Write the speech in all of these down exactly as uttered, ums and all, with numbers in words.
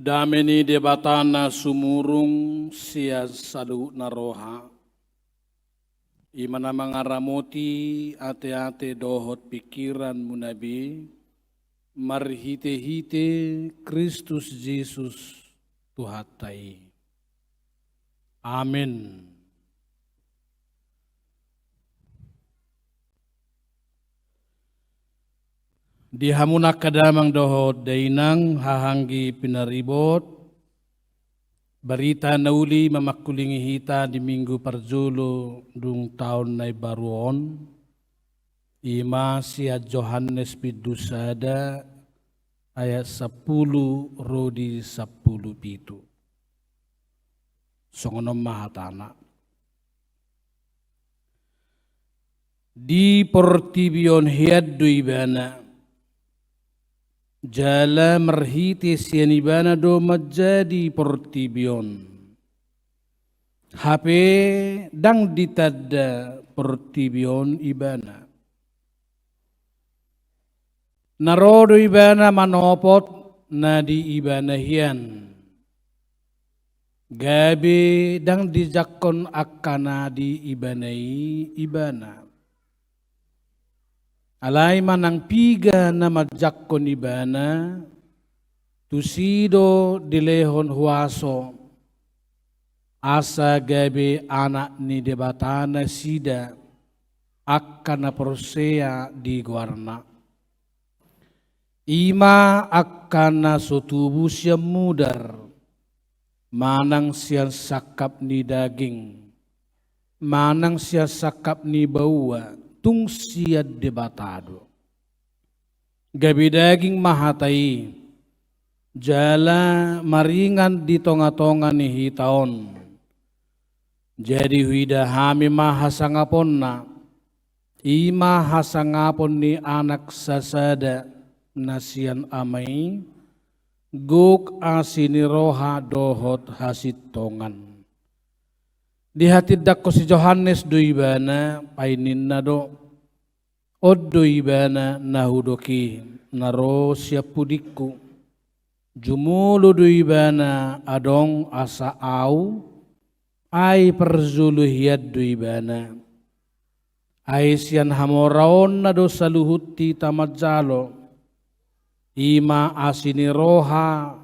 Dame ni Debata na sumurung sian saluhutna roha, i ma na mangaramoti ateate dohot pingkiranmuna be, marhitehite Kristus Jesus Tuhanta i. Amen. Di hamu angka damang dohot dainang, haha anggi pinaribot, barita na uli mamangkulingi hita di minggu parjolo dung taon na imbaru on, i ma sian Johannes bindu sada ayat sampulu ro di sampulu pitu. Songon on ma hatana. Di portibi on hian do Ibana, jala marhite sian Ibana do manjadi portibi on. Hape ndang ditanda portibi on Ibana. Na ro do Ibana manopot na di Ibana hian. Gabe ndang dijangkon angka na di Ibana i Ibana. Alai manang piga na manjangkon Ibana, tusi do dilehon huaso, asa gabe anak ni Debata nasida, angka na porsea di goarna. I ma angka na so tubu sian mudar, manang sian sangkap ni daging, manang sian sangkap ni baoa, tung sian Debata do. Gabe daging ma hata i, jala maringan di tongatonga ni hita on. Jadi huida hami ma hasangaponna, i ma hasangapon ni Anak sasada na sian Ama i, gok asi ni roha dohot hasintongan. Dihatindangkon si Johannes do Ibana, ai ninna do, on do Ibana na hudok i, na ro sian pudingku. Jumolo do Ibana adong asa Au, ai parjolo hian do Ibana. Ai sian hamoraonna do saluhut hita manjalo, i ma asi ni roha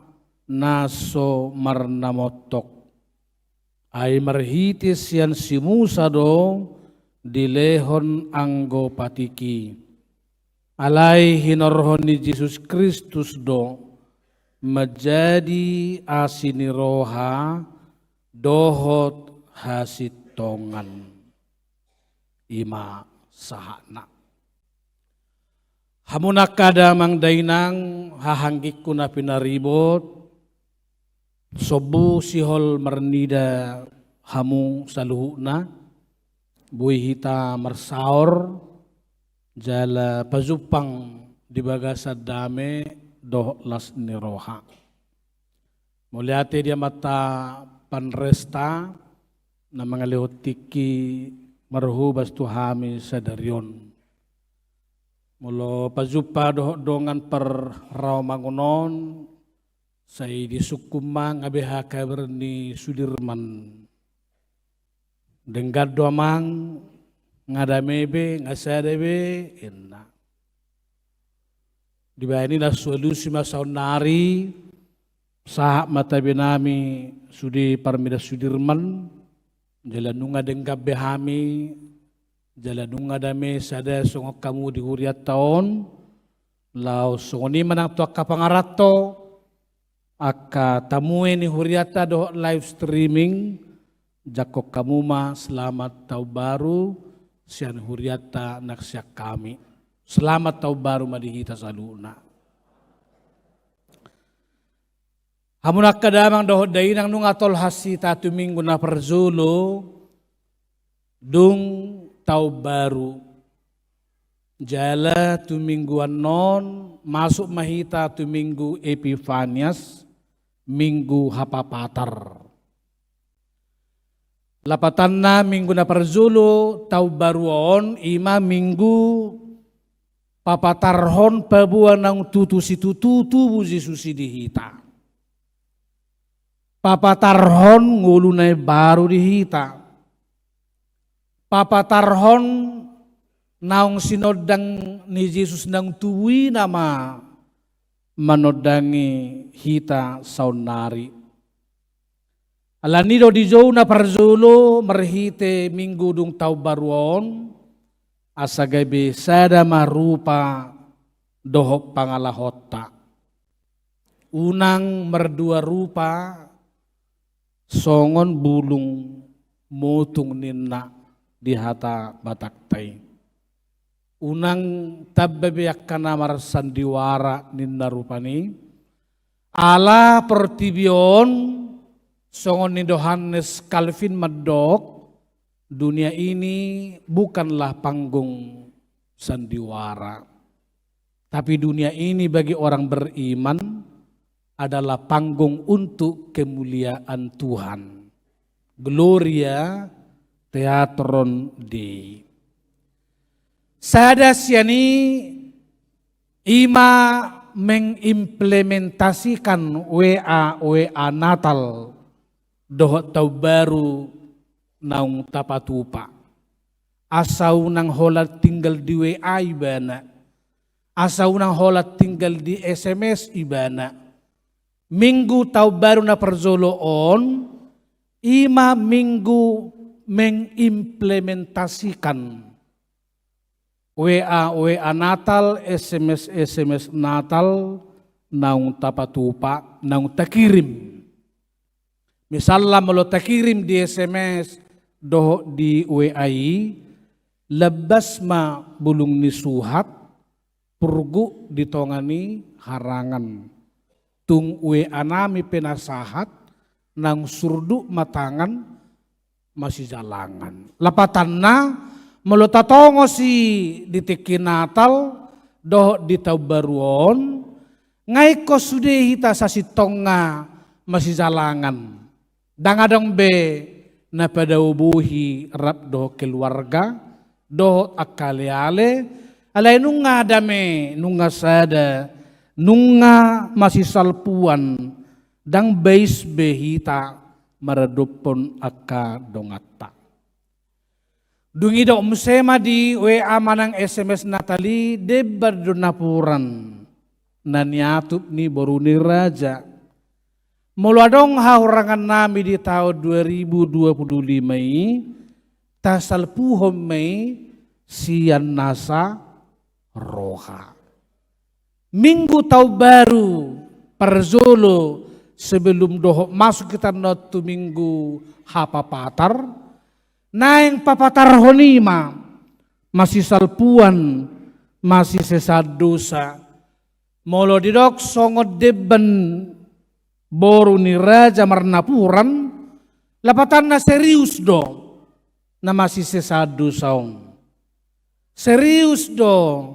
na so marnamontok. Ai marhite sian si Musa do dilehon anggo patik i. Alai hinorhon ni Jesus Kristus do manjadi asi ni roha dohot hasintongan. I ma sahatna. Hamu angka damang dainang, haha anggingku na pinaribot, sombu sihol marnida hamu saluhutna, boi hita marsaor, jala pajumpang di bagasan dame dohot las ni roha. Mauliate di Amanta Panresta na mangalehon tingki marhobas tu hami sadari on. Molo pajumpa dohot dongan parraomangon on, sai disungkun ma nga beha kabar ni Sudirman. Denggan do amang, nga dame be, nga sada be, inna. Dibahen i na so alusi ma saonnari, sahat ma tabe nami sude parmida Sudirman, jala nunga denggan be hami, jala nunga dame sada songon hamu di hurianta on, laos songon i ma nang tu angka pangaranto, angka tamue ni hurianta dohot live streaming, jangkon hamu ma selamat taon baru sian hurianta nang sian hami. Selamat taon baru ma di hita saluhutna. Hamu angka damang dohot dainang, nunga tolhas hita tu minggu na parjolo dung taon baru. Jala tu minggu annon masuk ma hita tu minggu Epifanias, minggu hapapatar. Lapatanna minggu na parjolo taon baru on, i ma minggu papatarhon paboa naung tutu situtu tubu Jesus i di hita. Papatarhon ngolu na imbaru di hita. Papatarhon naung sinondang ni Jesus naung tubu i nama manondangi hita saonnari. Alani do dijou na parjolo marhite Minggu dung taon baru on, asa gabe sada ma rupa dohot pangalahonta. Unang mardua rupa songon bulung motung ninna di hata Batakta i. Unang tamba be angka na marsandiwara ninna rupani. Ala portibi on songon ni Johannes Calvin mandok, dunia ini bukanlah panggung sandiwara. Tapi dunia ini bagi orang beriman adalah panggung untuk kemuliaan Tuhan. Gloria Teatron Dei. Sada sian i ima mengimplementasikan W A W A Natal dohot taon baru naung tapatupa. Asa unang holan tinggal di W A ibana. Asa unang holan tinggal di S M S ibana. Minggu taon baru na parjolo on, ima minggu mengimplementasikan W A W A Natal, S M S S M S Natal, naung tapatupa, naung takirim. Misalna molo takirim di S M S dohot di W A i, lambas ma bulung ni suhat, purguk di tonga ni harangan. Tung W A nami pe na sahat, naung surduk ma tangan masijalangan. Lapatanna, molo tatongos i di tingki Natal dohot di taon baru on, nga ingkon sude hita sasintongna masijalangan. Ndang adong be na padao bohi rap dohot keluarga, dohot angka aleale, alai nunga dame, nunga sada, nunga masisalpuan, ndang bais be hita maradophon angka donganta. Dung i didok muse ma di W A manang S M S Natal i, demban do napuran na niatup ni boru ni raja. Molo adong hahurangan nami di taon dua ribu dua puluh lima i, tasalpuhon ma i sian nasa roha. Minggu taon baru parjolo sebelum dohot masuk hita annon tu Minggu Hapapatar, naeng papatarhon i ma masisalpuan, masisesaan dosa. Molo didok songon demban boru ni raja marnapuran, lapatanna serius do na masisesaan dosa on. Serius do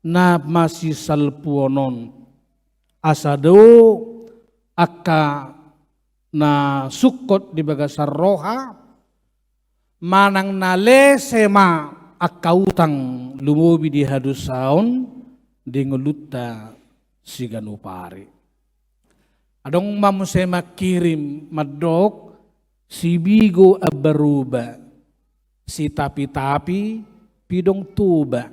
na masisalpuon on. Asa do angka na sungkot di bagasan roha, manang na lese ma angka utang lumobi di hadosaon di ngolunta siganup ari. Adong ma muse mangkirim mandok, sibigo ambaroba, sitapitapi pidong Toba.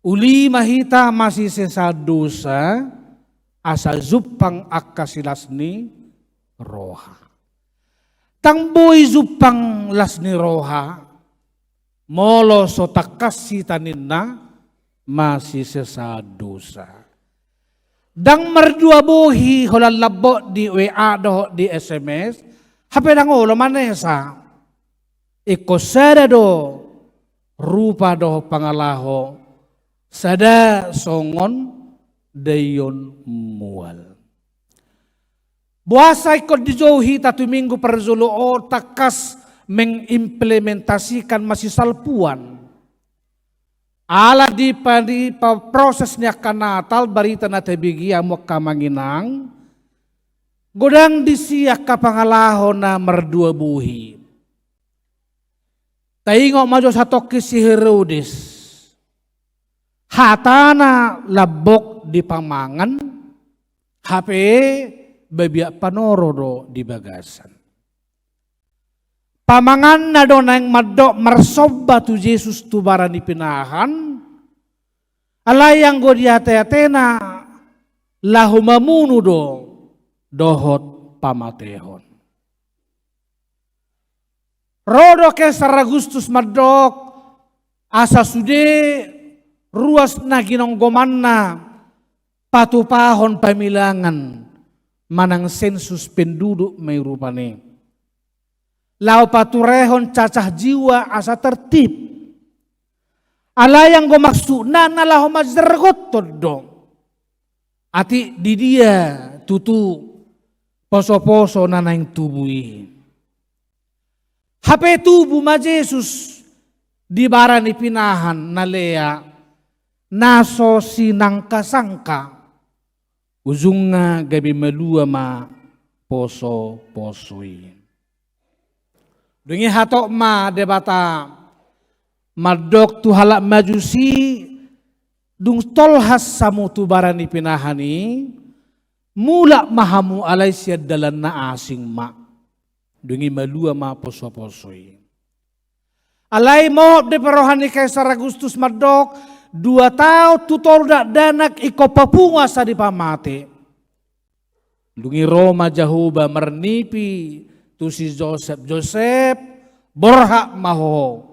Uli ma hita masisesaan dosa, asa jumpang angka silas ni roha. Ndang boi jumpang las ni roha, molo so tangkas hita ninna masisesaan dosa. Ndang mardua bohi holan lambok di W A dohot di S M S, hape ndang olo manesa. Ingkon sada do rupa dohot pangalaho, sada songon daion mual. Boasa ingkon dijou hita tu Minggu parjolo on tangkas mengimplementasikan masisalpuan? Ala di pa-, di pa-, proses ni angka Natal, barita na tabege hamu angka amang inang, godang disi angka pangalaho na mardua bohi. Taingot ma jo satongkin si Herodes. Hatana lambok dipamangan, hape babiat panoro do di bagasan. Pamanganna do naeng mandok marsomba tu Jesus tu bara ni pinahan, alai anggo di ateatena laho mamunu do dohot pamatehon. Ro do Kesar Agustus mandok, asa sude ruas na ginonggomanna patupahon pamilangan manang sensus penduduk ma i rupani. Laho paturehon cacah jiwa asa tertib. Alai anggo maksudna na laho manjargothon do. Atik di dia tutu poso-poso na naeng tubu i. Hape tubu ma Jesus di bara ni pinahan na lea, na so sinangka-sangka, ujungna gabe malua ma poso-poso i. Dung i hatop ma Debata mandok tu halak Majusi, dung tolhas hamu tu bara ni pinahan i, mulak ma hamu alai sian dalan na asing ma. Dung i malua ma poso-poso i. Alai mohop dope roha ni Kaisar Agustus mandok, dua taon tu toru dakdanak ingkon papungu asa dipamate. Dung i ro ma Jahowa marnipi tu si Josep, Josep, borhat ma ho,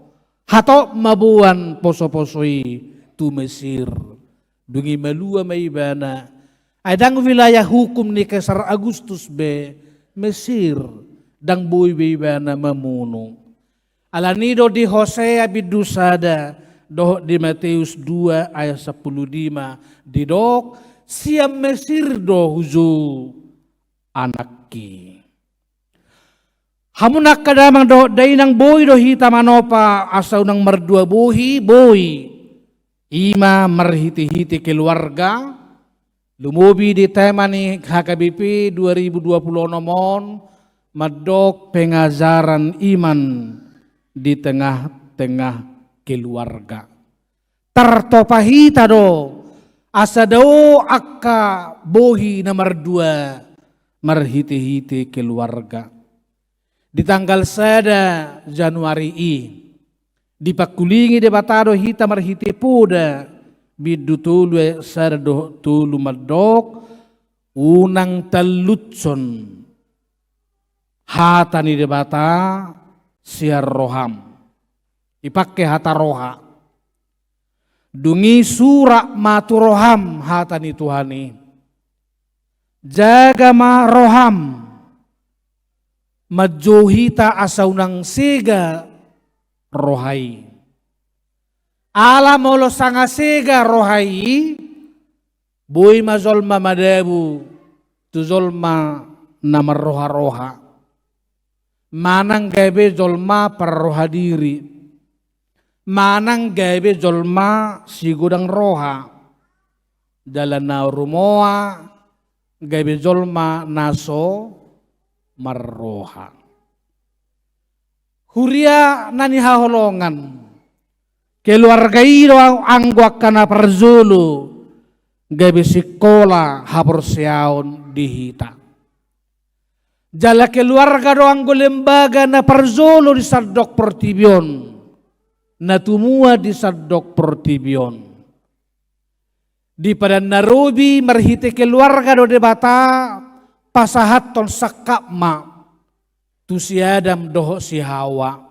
hatop ma boan poso-poso i tu Mesir. Dung i malua ma ibana. Ai ndang wilayah hukum ni Kaisar Agustus be Mesir, ndang boi be ibana mamunu. Alani do di Hosea bindu sada dohot di Mateus dua ayat sampulu lima didok, sian Mesir do hujou anakki. Hamu angka damang dohot dainang, boi do hita manompa asa unang mardua bohi? Boi. I ma marhite-hite keluarga, lumobi di tema ni H K B P dua ribu dua puluh onom on, mandok pengajaran iman di tengah-tengah keluarga. Tartompa hita do asa dao angka bohi na mardua marhite-hite keluarga. Di tanggal sada Januari i, dipangkulingi Debata do hita marhite poda bindu tolu ayat sada dohot tolu mandok, unang talluthon hata ni Debata sian roham. Dipangke hata roha. Dung i surat ma tu roham hata ni Tuhan i. Jaga ma roham. Manjou hita asa unang sega roha i. Ala molo sanga sega roha i, boi ma jolma madabu tu jolma na marroha-roha. Manang gabe jolma parroha diri. Manang gabe jolma sigodang roha. Jala na rumoa gabe jolma na so marroha. Huria na nihaholongan, keluarga i do anggo angka na parjolo gabe sikola haporseaon di hita. Jala keluarga do anggo lembaga na parjolo di sandok portibi on, na tumua di sandok portibi on. Di Padan Na Robi marhite keluarga do Debata pasahathon sangkap ma tu si Adam dohot si Hawa.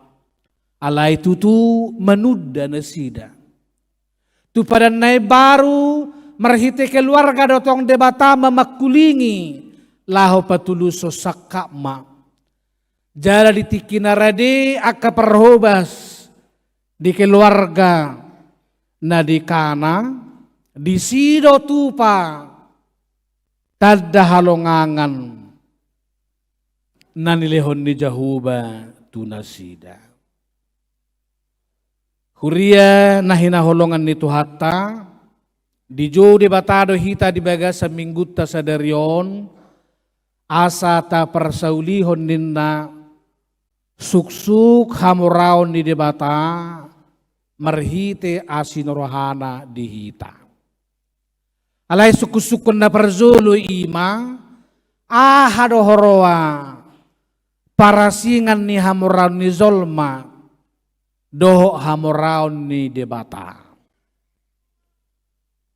Alai tutu manunda nasida. Tu Padan Na Imbaru marhite keluarga do tong Debata mamangkulingi laho patulushon sangkap ma. Jala di tingki na rade angka parhobas di keluarga na di Kana, disi do tupa tanda halongangan na nilehon ni Jahowa tu nasida. Huria na hinaholongan ni Tuhanta, dijou Debata do hita di bagasan minggunta sadari on, asa taparsaulihon ninna suksuk hamoraon ni Debata marhite asi ni rohana di hita. Alai sungkun-sungkun na parjolo i ma, Aha do huroha parasingan ni hamoraon ni jolma dohot hamoraon ni Debata?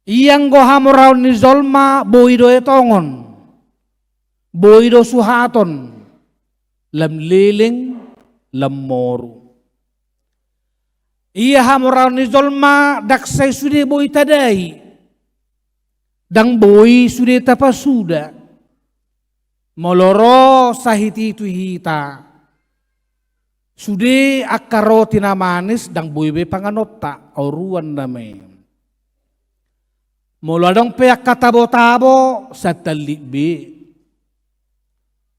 Ia anggo hamoraon ni jolma boi do etongon, boi do suhaton, lam leleng, lam moru. Ia hamoraon ni jolma ndang sai sude boi tadai, ndang boi sude tapasuda. Molo ro sahit i tu hita, sude angka roti na manis ndang boi be panganonta, oruan nama i. Molo adong pe angka tabo-tabo, santallik be.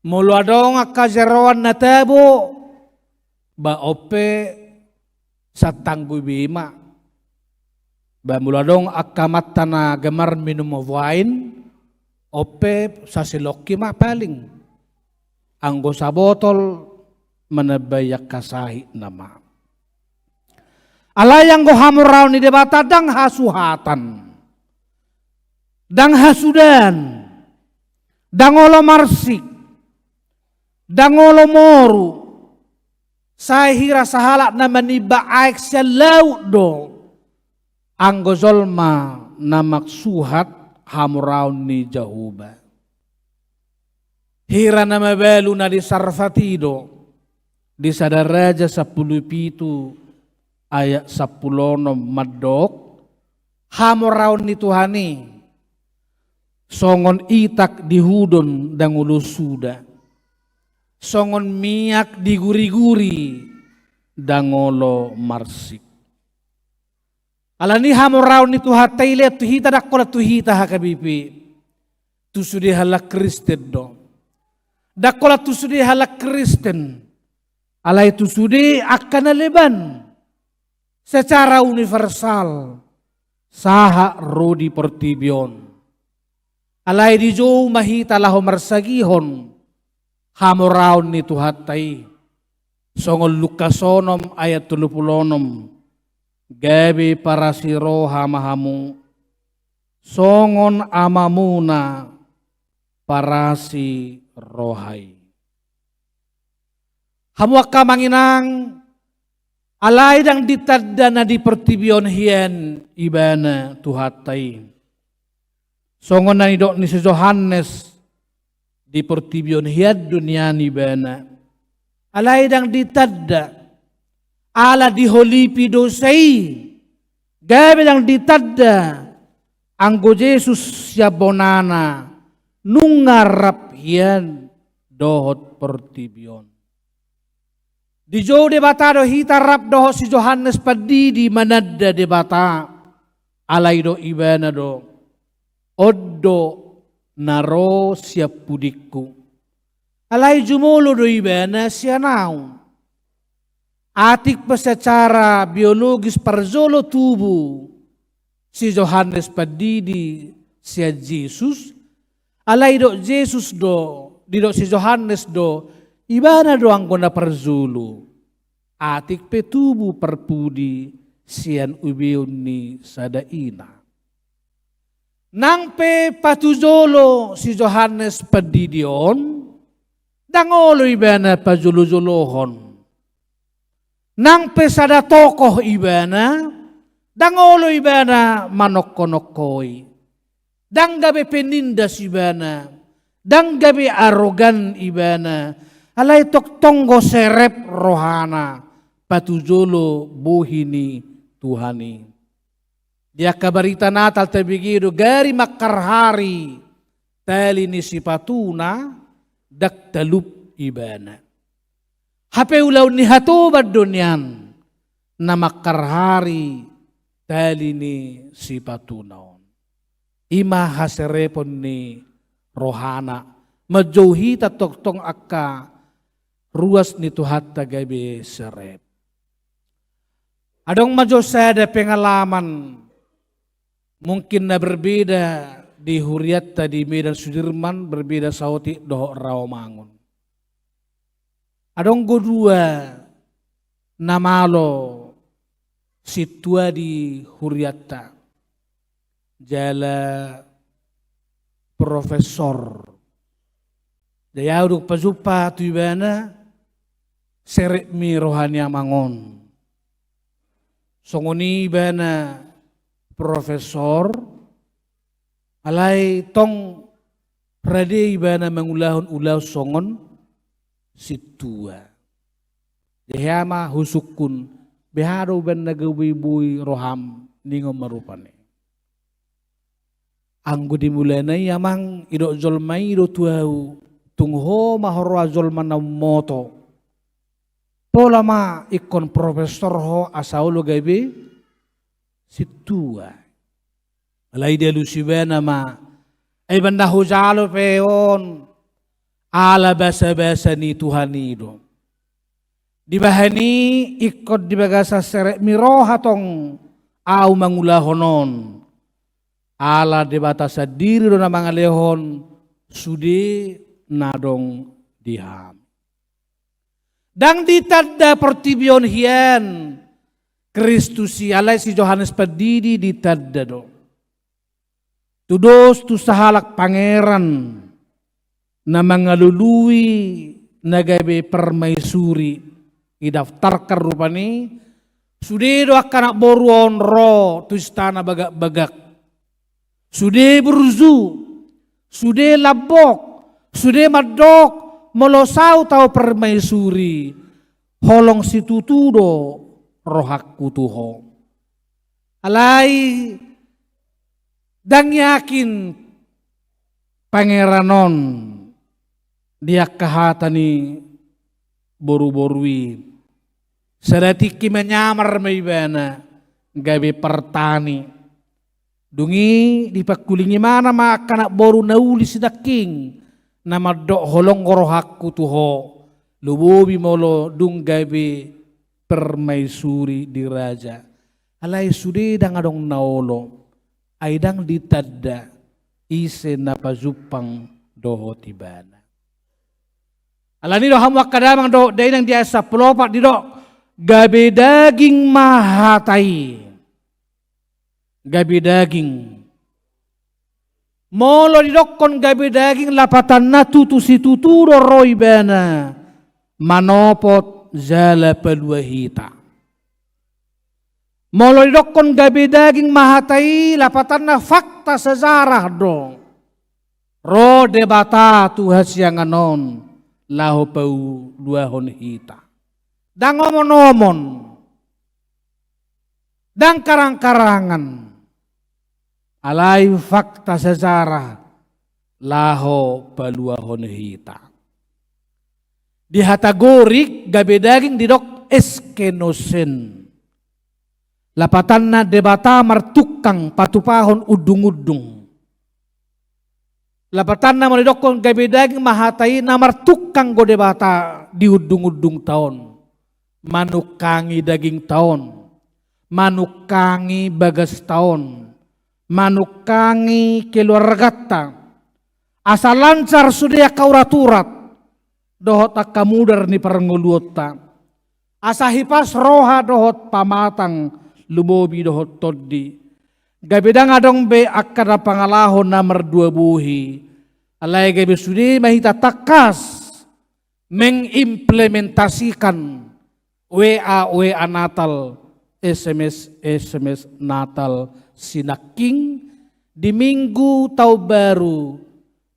Molo adong angka jeroan na tabo, ba on pe satanggo be ma. Ba molo adong angka amanta na gemar minum wain, on pe saselongki ma paling. Anggo sabotol manambai angka sahit nama. Alai anggo hamoraon ni Debata ndang hasuhatan, ndang hasudaan, ndang olo marsik, ndang olo moru, sai hira sahalak na manimba aek sian laut do anggo jolma na mangsuhat hamoraon ni Jahowa. Hira na mabalu na di Sarpat i do, di Sada Raja sampulu pitu ayat sampulu onom mandok, hamoraon ni Tuhan i songon itak di hudon ndang olo suda, songon miak di guri-guri ndang olo marsik. Alani hamoraon ni Tuhanta i lean tu hita, ndang holan tu hita H K B P, tu sude halak Kristen do. Ndang holan tu sude halak Kristen, alai tu sude angka na leban secara universal sahat ro di portibi on. Alai dijou ma hita laho marsagihon hamoraon ni Tuhanta i. Songon Lukas onom ayat tolu pulu onom, gabe parasi roha ma hamu, songon Amamuna parasi roha i. Hamu angka amang inang, alai ndang ditanda na di portibi on hian Ibana Tuhanta i. Songon na nidok ni si Johannes, di portibi on hian do nian Ibana. Alai ndang ditanda, ala diholipi dosa i, gabe ndang ditanda anggo Jesus sian bonana nunga rap hian dohot portibi on. Dijou Debata do hita rap dohot si Johannes Pandidi mananda Debata, alai didok ibana do, on do na ro sian pudingku. Alai jumolo do ibana sian ahu. Atik pe secara biologis parjolo tubu si Johannes Pandidi sian Jesus, alai didok Jesus do, didok si Johannes do, ibana do anggo na parjolo. Atik pe tubu parpudi sian ubeon ni sada ina. Nang pe patujolo si Johannes Pandidi on, ndang olo ibana pajolo-jolohon. Nang pe sada tokoh ibana, ndang olo ibana manongko-nongkoi. Ndang gabe penindas ibana, ndang gabe arogan ibana, alai tongtong do serep rohana, patujolo bohi ni Tuhan i. Di angka barita Natal tabege do gari mangkarhari tali ni sipatuna, ndang talup ibana. Hape ulaon ni hatoban do nian na mangkarhari tali ni sipatuna on. I ma haserepon ni rohana, manjou hita tongtong angka ruas ni Tuhanta gabe serep. Adong ma jo sada pengalaman, mungkin na berbeda di hurianta di Medan Sudirman, berbeda saotik dohot Rawamangun. Adong do dua na malo sintua di hurianta, jala profesor. Jadi ahu dung pajumpa tu ibana, serep mi roha ni amang on. Songon i ibana profesor, alai tong rade ibana mangulahon ulaon songon sintua. Jadi hea ma husungkun, beha do umbahen na gabe boi roham, ningon ma rupani. Anggo di mulana i amang, didok jolma i do tu ahu, tung ho ma ho roha jolma na ummoto. Pola ma ingkon profesor ho asa olo gabe sintua. Alai dialusi ibana ma, ai umbahen na hujalo pe on, ala basabasa ni Tuhan i do. Dibahen i ingkon di bagasan serep ni roha tong ahu mangulahon on. Ala Debata sandiri do na mangalehon sude na adong di hami. Ndang ditanda portibi on hian Kristus i, alai si Johannes Pandidi ditanda do. Tudos tu sahalak pangeran na mangalului na gabe permaisuri, didaftarkan rupani, sude do angka anak boru on ro tu istana bagak-bagak. Sude burju, sude lambok, sude mandok, molo saut ahu permaisuri, holong situtu do rohangku tu ho. Alai ndang yakin pangeran on di angka hata ni boru-boru i. Sada tingki manyamar ma ibana gabe partani. Dung i dipangkuling ibana ma angka anak boru na uli sinangkin, na mandok holong rohangku tu ho, lumobi molo dung gabe permaisuri di raja. Alai sude ndang adong na olo, ai ndang ditanda ise na pajumpang dohot ibana. Alani do hamu angka damang dohot dainang, di ayat sampulu opat didok, gabe daging ma hata i. Gabe daging. Molo didokkon gabe daging, lapatanna tutu situtu do ro ibana manopot jala palua hita. Molo didokkon gabe daging ma hata i, lapatanna fakta sejarah do. Ro Debata tu hasiangan on laho paluahon hita. Ndang omon-omon. Ndang karang-karangan. Alai fakta sejarah laho paluahon hita. Di hata Gorik, gabe daging didok eskenosen. Lapatanna Debata martungkang patupahon undung-undung. Lapatanna molo didokkon gabe daging ma hata i, na martungkang do Debata di undung-undungta on. Manungkangi dagingta on, manungkangi bagasta on, manungkangi keluarganta. Asa lancar sude angka urat-urat dohot angka mudar ni parngoluonta. Asa hipas roha dohot pamatang, lumobi dohot tondi. Gabe ndang adong be angka na pangalaho na mardua bohi. Alai gabe sude ma hita tangkas mengimplementasikan W A W A Natal, S M S S M S Natal sinangkin di Minggu Taon Baru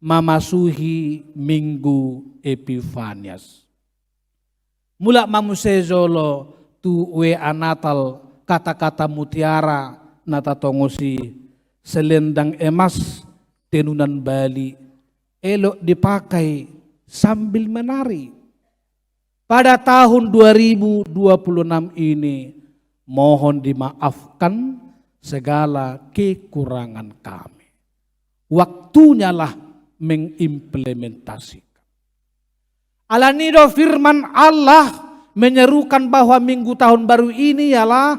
mamasuhi Minggu Epifanias. Mulak ma muse jolo tu W A Natal, kata-kata mutiara na tatongosi: selendang emas, tenunan bali, elok dipakai sambil menari. Pada tahun dua ribu dua puluh enam ini, mohon dimaafkan segala kekurangan kami. Waktunyalah mengimplementasikan. Alani do firman Allah menyerukan bahwa Minggu Tahun Baru ini ialah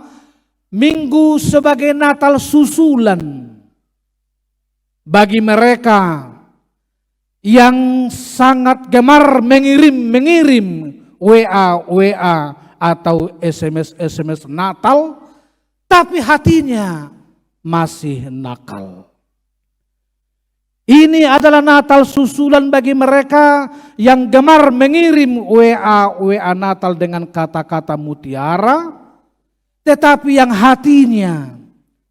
minggu sebagai Natal susulan. Bagi mereka yang sangat gemar mengirim-mengirim W A W A atau S M S S M S Natal, tapi hatinya masih nakal. Ini adalah Natal susulan bagi mereka yang gemar mengirim W A-W A Natal dengan kata-kata mutiara, tetapi yang hatinya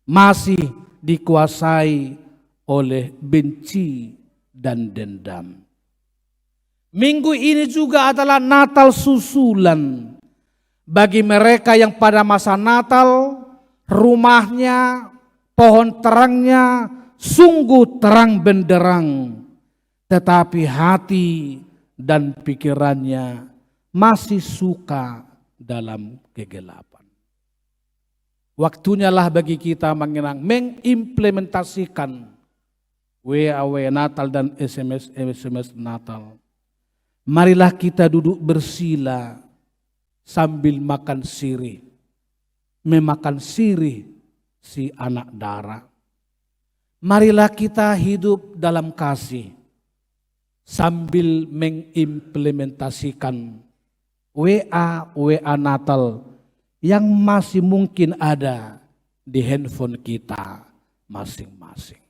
masih dikuasai oleh benci dan dendam. Minggu ini juga adalah Natal susulan bagi mereka yang pada masa Natal, rumahnya, pohon terangnya sungguh terang benderang, tetapi hati dan pikirannya masih suka dalam kegelapan. Waktunya lah bagi kita mengenang, mengimplementasikan W A W A Natal dan S M S S M S Natal. Marilah kita duduk bersila sambil makan sirih, memakan sirih si anak dara. Marilah kita hidup dalam kasih sambil mengimplementasikan W A W A Natal yang masih mungkin ada di handphone kita masing-masing.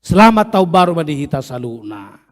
Selamat Taon Baru ma di hita saluhutna.